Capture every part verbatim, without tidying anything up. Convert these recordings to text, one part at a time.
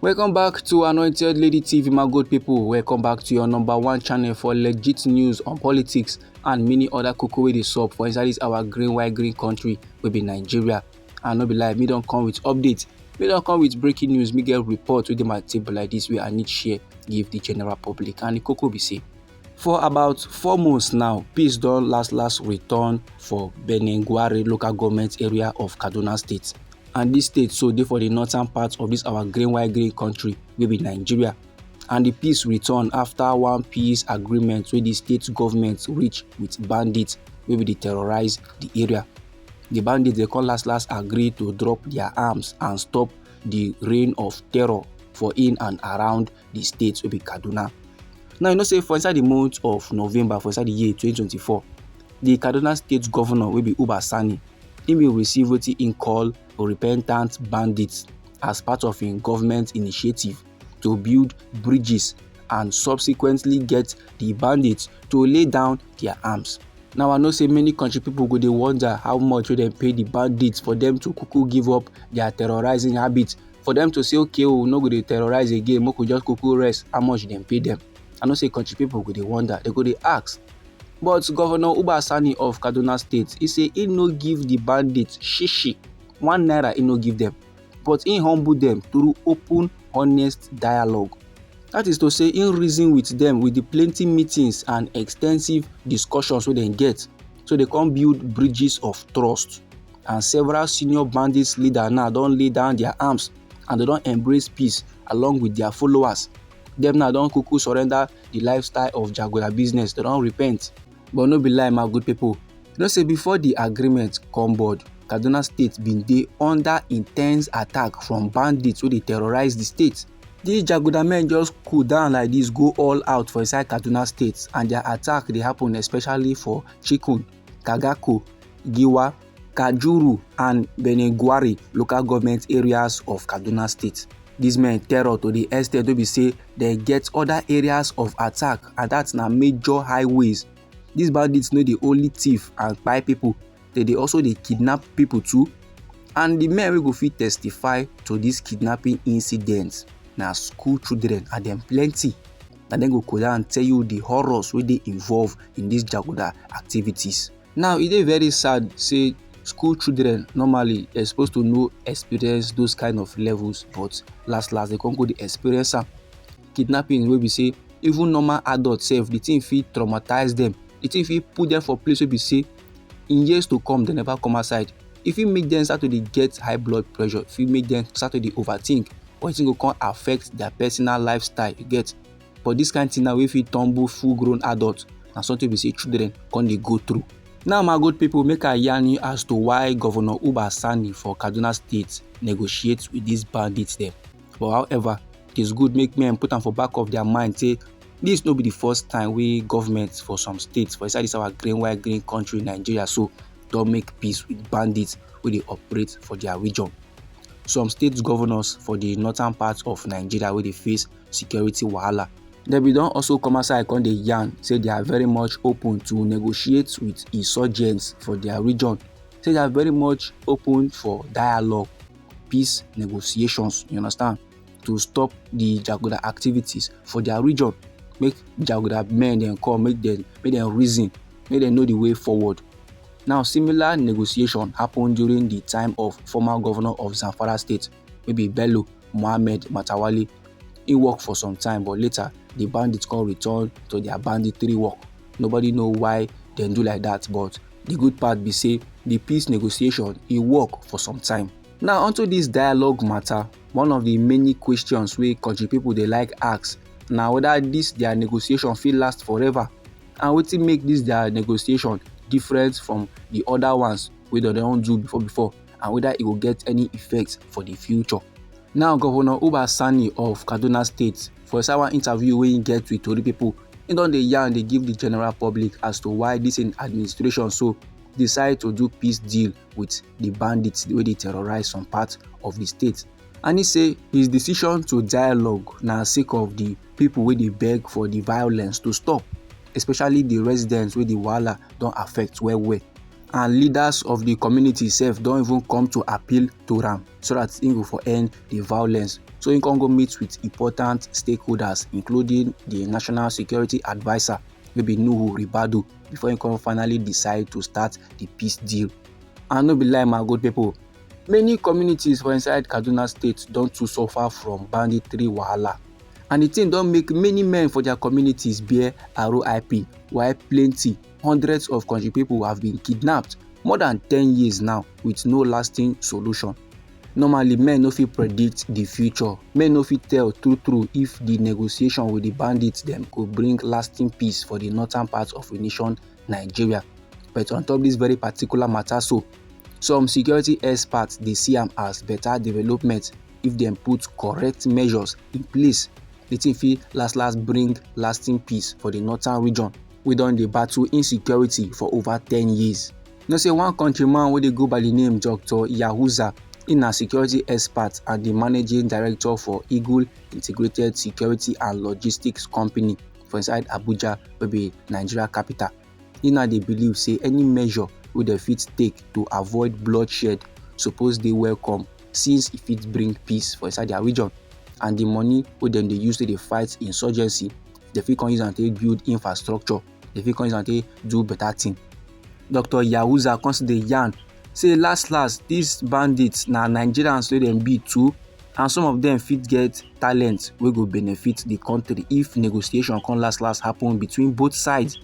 Welcome back to Anointed Lady T V, my good people. Welcome back to your number one channel for legit news on politics and many other koko wey dey sup for inside this our green, white, green country wey be Nigeria. And no be lie, me don come with update. Me don come with breaking news. Me get report wey dey my table like this wey I need share give the general public. And the koko be say, for about four months now, peace don last last return for Benengwari local government area of Kaduna State. And this state so dey for the northern part of this our green, white, green country wey be Nigeria. And the peace return after one peace agreement wey the state government reach with bandits wey be dey terrorize the area. The bandits dey come last last agree to drop their arms and stop the reign of terror for in and around the state wey be Kaduna. Now, you know say for inside the month of November, for inside the year twenty twenty-four, the Kaduna State Governor wey be Uba Sani, he bin receive wetin he call repentant bandits as part of im government initiative to build bridges and subsequently get the bandits to lay down their arms. Now, I know say many country people go dey wonder how much wey dem pay the bandits for them to kuku give up their terrorizing habit, for them to say, "Okay, we no go dey terrorize again, make we just kuku rest," how much dem pay them. I know say country people go dey wonder, they go dey ask. But Governor Uba Sani of Kaduna State, he say he no give the bandits shishi, one naira he no give them, but he humble them through open, honest dialogue. That is to say, he reason with them with the plenty meetings and extensive discussions wey dem get, so they come build bridges of trust. And several senior bandits leader now don lay down their arms and they don embrace peace along with their followers. Dem now don kuku surrender the lifestyle of jaguda business, they don repent. But no be lie, my good people, you know say before the agreement come board, Kaduna State bin dey under intense attack from bandits wey dey terrorize the state. These jaguda men just cool down like this, go all out for inside Kaduna State, and their attack dey happen especially for Chikun, Kagako, Giwa, Kajuru and Benegwari local government areas of Kaduna State. These men terror to the extent wey be say dem get other areas of attack, and that na major highways. These bandits no dey only thief and kpai people, they dey also dey kidnap people too. And the men wey go fit testify to these kidnapping incidents na school children, and dem plenty. Na dem go cool down and tell you the horrors wey dey involved in these jaguda activities. Now, e dey very sad say school children normally are supposed to know experience those kind of levels, but last last they come go dey experience am. Kidnapping wey be say even normal adults sef, the thing fit traumatize them, the thing fit put them for place wey be say in years to come they never come outside. E fit make them start to dey get high blood pressure, e fit make them start to dey overthink, or e go come affect their personal lifestyle, you get. But this kind thing now wey fit tumble full grown adult, na something be say children come dey go through. Now, my good people, make I yarn you as to why Governor Uba Sani for Kaduna State negotiate with these bandits dem. But however, it is good make men put am for back of their mind say this no be the first time wey government for some states for inside this our green, white, green country Nigeria so don make peace with bandits wey dey operate for their region. Some state governors for the northern part of Nigeria wey dey face security wahala, dem bin don also come outside come dey yarn say they are very much open to negotiate with insurgents for their region, say they are very much open for dialogue, peace negotiations, you understand, to stop the jaguda activities for their region. Make jaguda men dem come, make dem, make dem reason, make dem know the way forward. Now, similar negotiation happen during the time of former governor of Zamfara State, wey be Bello Mohammed Matawale. He work for some time, but later the bandits come return to their banditry work. Nobody know why dem do like that, but the good part be say the peace negotiation e work for some time. Now, onto this dialogue matter, one of the many questions wey country people dey like ask na whether this their negotiation fit last forever, and wetin make this their negotiation different from the other ones wey dem don do before before, and whether e go get any effect for the future. Now, Governor Uba Sani of Kaduna State, for inside one interview wey he get with tori people, he don dey yarn dey give the general public as to why this in administration so decide to do peace deal with the bandits wey dey terrorize some part of the state. And he say his decision to dialogue na sake of the people wey dey beg for the violence to stop, especially the residents wey the wahala don affect well well. and leaders of the community sef don even come to appeal to am so that he go for end the violence. So he come go meet with important stakeholders, including the national security adviser, wey be Nuhu Ribadu, before he come finally decide to start the peace deal. And no be lie, my good people, many communities for inside Kaduna State don too suffer from banditry wahala. And the thing don make many men for their communities bear R I P, while plenty, hundreds of country people have been kidnapped more than ten years now with no lasting solution. Normally, men no fit predict the future. Men no fit tell true true if the negotiation with the bandits dem go bring lasting peace for the northern part of the nation, Nigeria. But on top this very particular matter so, some security experts dey see am as better development if dem put correct measures in place. The thing fit last last bring lasting peace for the northern region wey don dey battle insecurity for over ten years. You know say one countryman wey dey go by the name Doctor Yahuza, he na security expert and the managing director for Eagle Integrated Security and Logistics Company for inside Abuja, wey be Nigeria capital. He now dey believe say any measure wey dem fit take to avoid bloodshed suppose dey welcome, since e fit bring peace for inside their region. And the money wey dem dey use to dey fight insurgency, dem fit come use am take build infrastructure, dem fit come use am take do better thing. Doctor Yahuza come still dey yarn say last last, these bandits na Nigerians wey dem be too, and some of them fit get talent wey go benefit the country if negotiation come last last happen between both sides.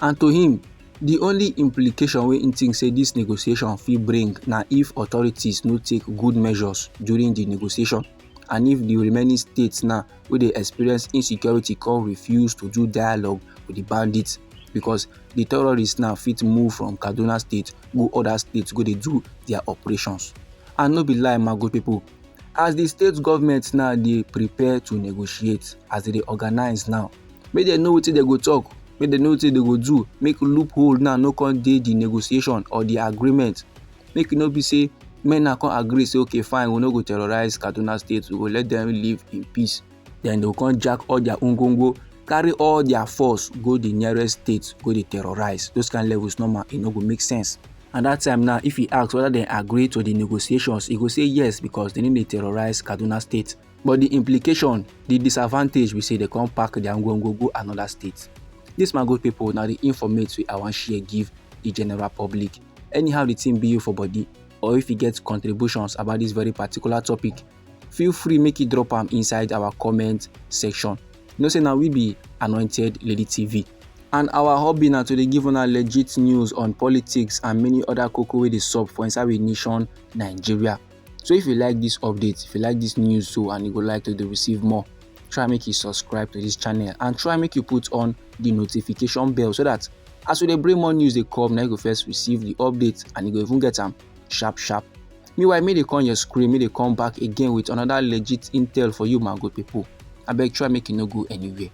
And to him, the only implication wey he think say this negotiation fit bring na if authorities no take good measures during the negotiation, and if the remaining states now wey dey experience insecurity come refuse to do dialogue with the bandits, because the terrorists now fit move from Kaduna State go other states go dey do their operations. And no be lie, my good people, as the state government now dey prepare to negotiate, as they dey organize now, make dem know wetin dem go talk, make dem know wetin dem go do, make loophole now no come dey the negotiation or the agreement. Make e no be say men now come agree say, okay, fine, we no go terrorize Kaduna State, we go let them live in peace. Then they go come jack all their ungongo, carry all their force go the nearest state, go dey terrorize. Those kind levels normal, e no go make sense. And that time now, if he ask whether they agree to the negotiations, he go say yes, because they need to terrorize Kaduna State. But the implication, the disadvantage, we say they come pack their ungongo go another state. This, my good people, now the informate we I want share give the general public. Anyhow the thing be you for body, or if you get contributions about this very particular topic, feel free make you drop am inside our comment section. You know say now we be Anointed Lady T V. And our hobby now to dey give una legit news on politics and many other koko wey dey sup for inside we nation, Nigeria. So if you like this update, if you like this news so, and you go like to dey receive more, try make you subscribe to this channel and try make you put on the notification bell so that as we dey bring more news dey come, na you go first receive the update and you go even get am sharp sharp. Meanwhile, me dey come your screen, me dey come back again with another legit intel for you, my good people. Abeg, try make you no go anywhere.